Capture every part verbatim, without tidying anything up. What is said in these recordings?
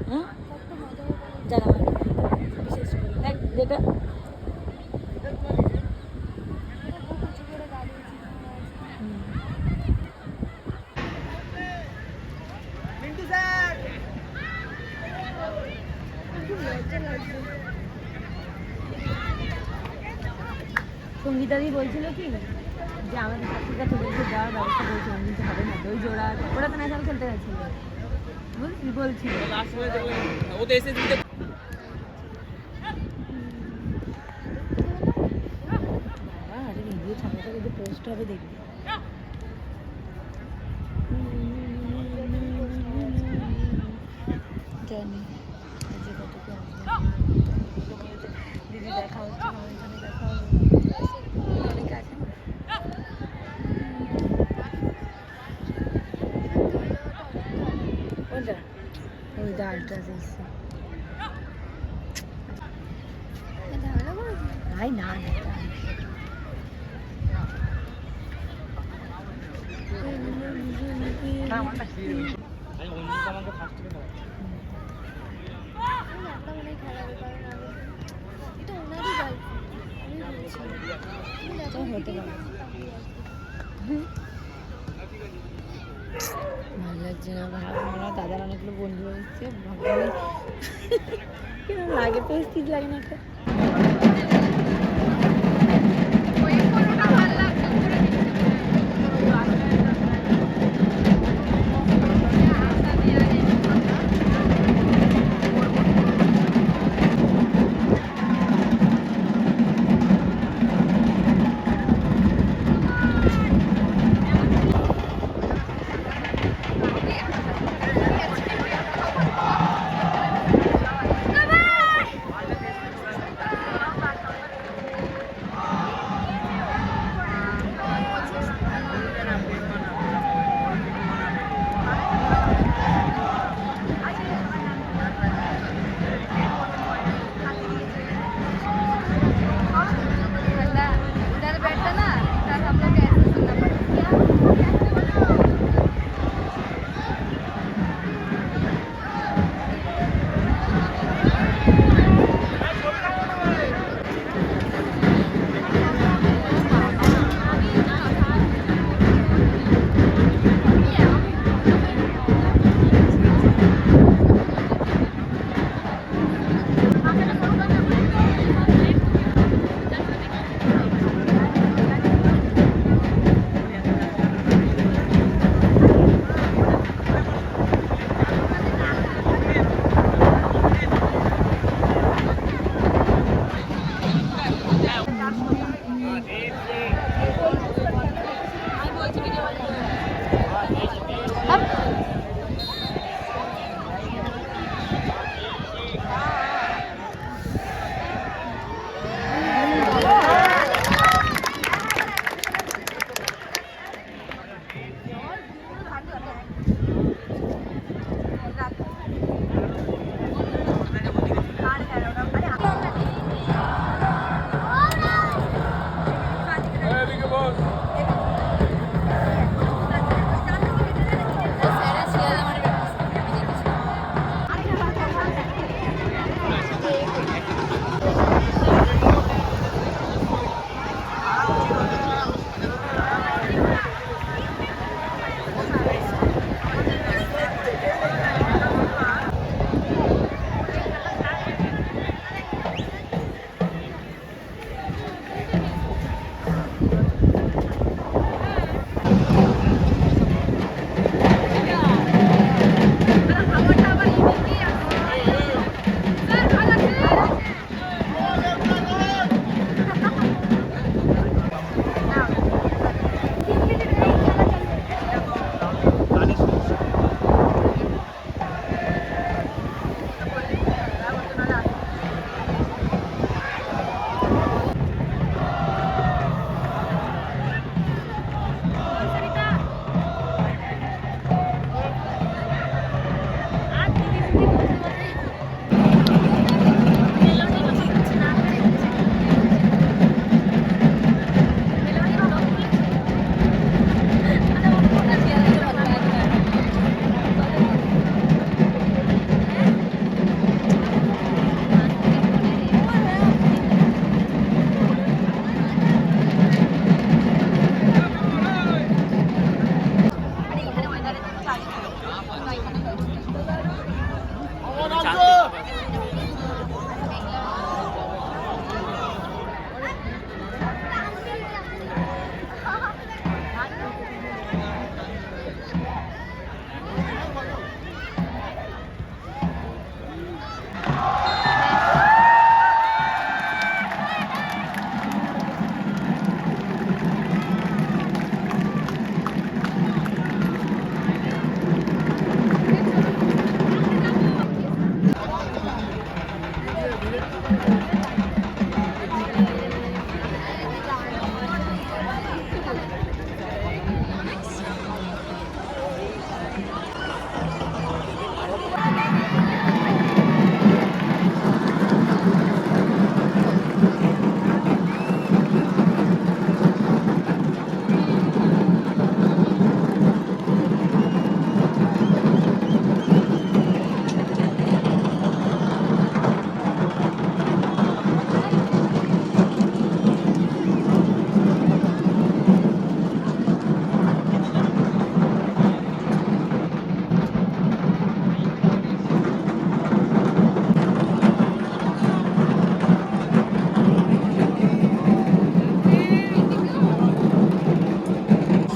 হুম? জানা হয়নি। বিশেষ করে। দেখ, যেটা হুম। সঙ্গীতাদি বলছিল কি যে আমাদের ঠাকুরদা তোদেরকে দেওয়ার ব্যবস্থা করেছে, আমি কিন্তু হবে না, ওই যে ওরা, ওরা তো ন্যাশনাল খেলতে গেছিল, বুঝলি, বলছিল। লাস্ট মিনিটে ওই, ও তো এসে দিতে বাবা, আরে ভিডিও ছাড়াতে যদি পোস্ট হবে দেখবি। জানি। এই যে কত কি আসবে। দিদি দেখা হচ্ছে, মানুষজনে দেখা হচ্ছে। অনেক আছে। কোনটা? ওই দা আলট্রাস এসছে। ভাই না, না, না। তো হতে পারে। ভালো লাগছে না, ভাব, আমরা দাদার অনেকগুলো বন্ধু এসছে, ভাবছি কিরম লাগে, প্রেস্টিজ লাগে না একটা?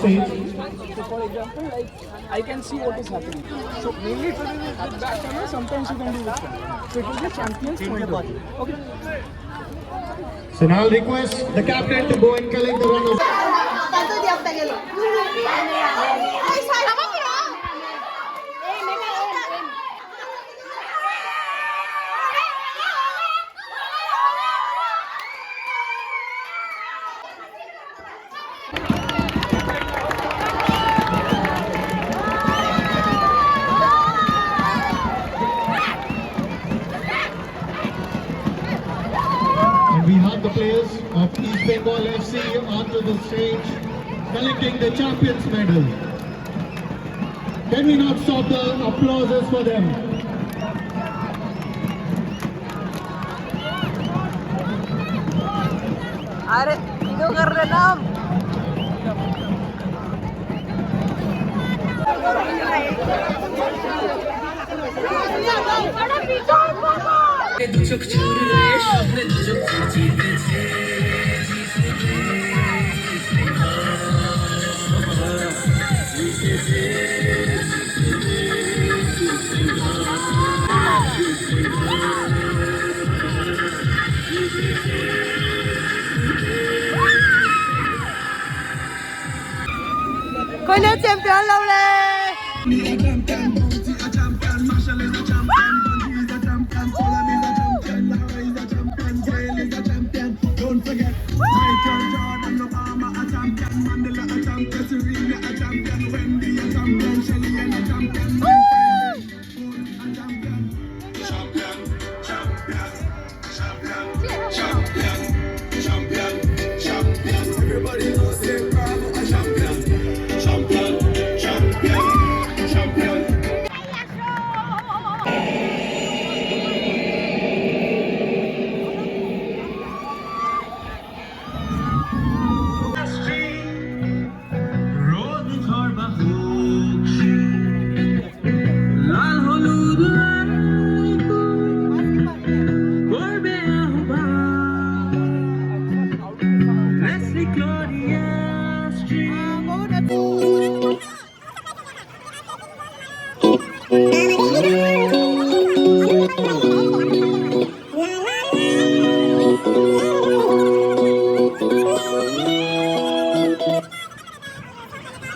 So for example, like, I can see what is happening. So mainly it will be with back camera, sometimes you can do with front. So it will be champions point of view. Okay. So now I'll request the captain to go and collect the runners. And we have the players of East Bengal F C onto the stage, collecting the champions medal. Can we not stop the applauses for them? अरे, इधर कर रहे ना हम। ꯑꯩꯈꯣꯏꯅ champion ꯂꯧꯔꯦ꯫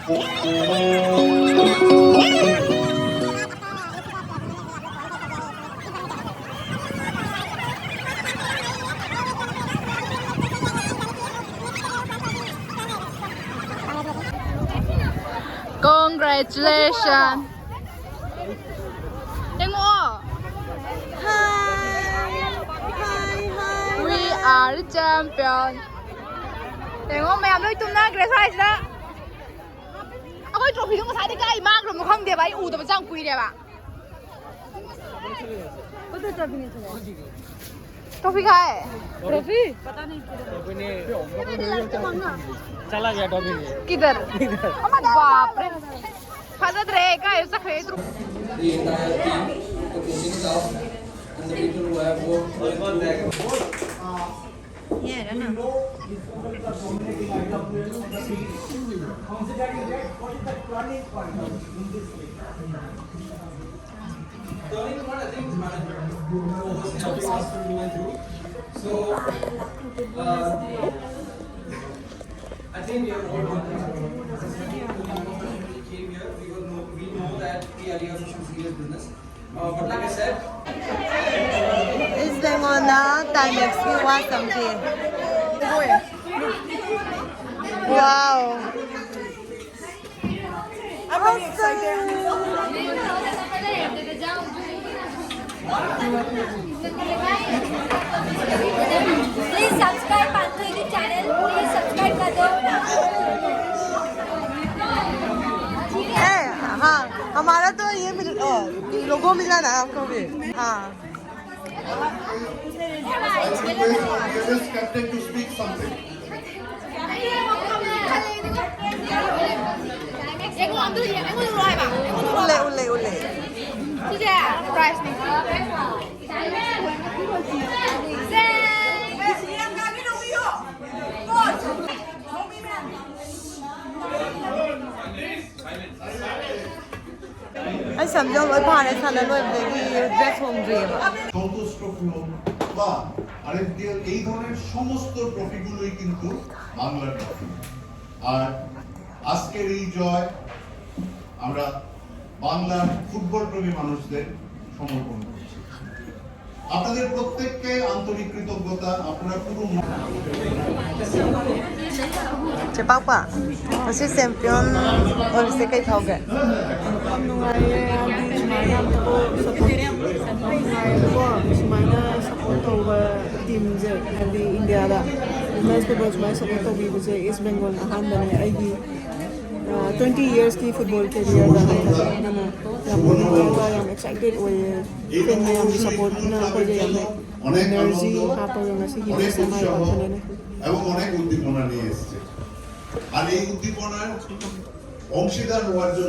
Congratulations. ꯌꯦꯡꯉꯣ꯫ Hi. Hi, hi, we hi. Are the champion. ꯌꯦꯡꯉꯣ, ꯃꯌꯥꯝ ꯂꯣꯏ ꯇꯨꯝꯅꯈ꯭ꯔꯦ ꯁ꯭ꯋꯥꯏꯁꯤꯗ꯫ ꯑꯩꯈꯣꯏ trophy ꯗꯣ ꯉꯁꯥꯏꯗꯩ ꯀꯥꯏ ꯃꯥꯡꯈ꯭ꯔꯕꯅꯣ ꯈꯪꯗꯦꯕ, ꯑꯩ ꯎꯗꯕꯁꯦ ꯌꯥꯝ ꯀꯨꯏꯔꯦꯕ꯫ Trophy ꯀꯥꯏ? Trophy? ꯆꯠꯂꯒꯦ trophy꯫ ꯀꯤꯗꯔ? ꯕꯥꯞꯔꯦ꯫ ꯐꯖꯗ꯭ꯔꯦ, ꯀꯥꯏ ꯆꯠꯈ꯭ꯔꯦ trophy? The entire team for closing it out and the people who have worked. Turning point, I think, overseas, so, uh, I think we are all, we came here, we were know, we know that the idea is some serious business. Uh, but like I said, Is the one now time X P was something. Wow. I'm very excited. Please subscribe Panthu YouTube channel. Please subscribe कर दो। ए, हाँ, हमारा तो ये मिल, ओ, logo मिला ना आपको भी। हाँ। I request our dearest captain to speak something. ꯎꯠꯂꯦ, ꯎꯠꯂꯦ, ꯎꯠꯂꯦ꯫ ꯁꯤꯁꯦ prize ꯅꯤ꯫ ꯑꯩ ꯁꯝꯁꯦ ꯂꯣꯏ ꯐꯥꯔꯦ, ꯁꯥꯟꯅ ꯂꯣꯏꯕꯗꯒꯤ dress ꯍꯣꯡꯗ꯭ꯔꯤꯑꯕ꯫ সন্তোষ ট্রফি হোক বা আরএফডিএল, এই ধরনের সমস্ত ট্রফিগুলোই কিন্তু বাংলার ট্রফি। আর আজকের এই জয় আমরা বাংলার ফুটবল প্রেমী মানুষদের সমর্পণ করছি। আপনাদের প্রত্যেককে আন্তরিক কৃতজ্ঞতা। আপনারা পুরো মন- ꯆꯦ ꯄꯥꯛꯄ, ꯉꯁꯤ ꯆꯦꯝꯄꯤꯌꯟ ꯑꯣꯏꯕꯁꯦ ꯀꯩ ꯐꯥꯎꯒꯦ? ꯌꯥꯝ ꯅꯨꯡꯉꯥꯏꯌꯦ꯫ ꯍꯥꯏꯗꯤ ꯁꯨꯃꯥꯏꯅ ꯑꯝꯇꯕꯨ ꯁꯞꯄꯣꯔꯠ, ꯌꯥꯝ ꯅꯨꯡꯉꯥꯏꯌꯦꯕꯀꯣ, ꯁꯨꯃꯥꯏꯅ ꯁꯞꯄꯣꯔꯠ ꯇꯧꯕ ꯇꯤꯝꯁꯦ, ꯍꯥꯏꯗꯤ ꯏꯟꯗꯤꯌꯥꯗ ꯋꯨꯃꯦꯟꯁ ꯐꯨꯠꯕꯣꯜ ꯁꯨꯃꯥꯏꯅ ꯁꯞꯄꯣꯔꯠ ꯇꯧꯕꯤꯕꯁꯦ ꯏꯁ ꯕꯦꯡꯒꯣꯜ ꯑꯍꯥꯟꯕꯅꯦ꯫ ꯑꯩꯒꯤ ꯇ꯭ꯋꯦꯟꯇꯤ ꯌꯔꯁꯀꯤ ꯐꯨꯠꯕꯣꯜ ꯀꯦꯔꯤꯌꯔꯗ ꯍꯥꯏꯇꯥꯔꯦ꯫ ꯑꯗꯨꯅ ꯌꯥꯝ ꯄꯨꯛꯅꯤꯡ ꯆꯪꯕ, ꯌꯥꯝ ꯑꯦꯛꯁꯥꯏꯇꯦꯠ ꯑꯣꯏꯌꯦ꯫ ꯐꯦꯟ ꯃꯌꯥꯝꯒꯤ ꯁꯞꯄꯣꯔꯠꯅ ꯑꯩꯈꯣꯏꯗ ꯌꯥꯝꯅ ꯏꯅꯔꯖꯤ ꯍꯥꯞꯄꯒ ꯉꯁꯤꯒꯤ ꯃꯦꯠꯁ ꯑꯃ ꯌꯥꯝ ꯐꯅꯅ এবং অনেক উদ্দীপনা নিয়ে এসছে। আর এই উদ্দীপনার অংশীদার হওয়ার জন্য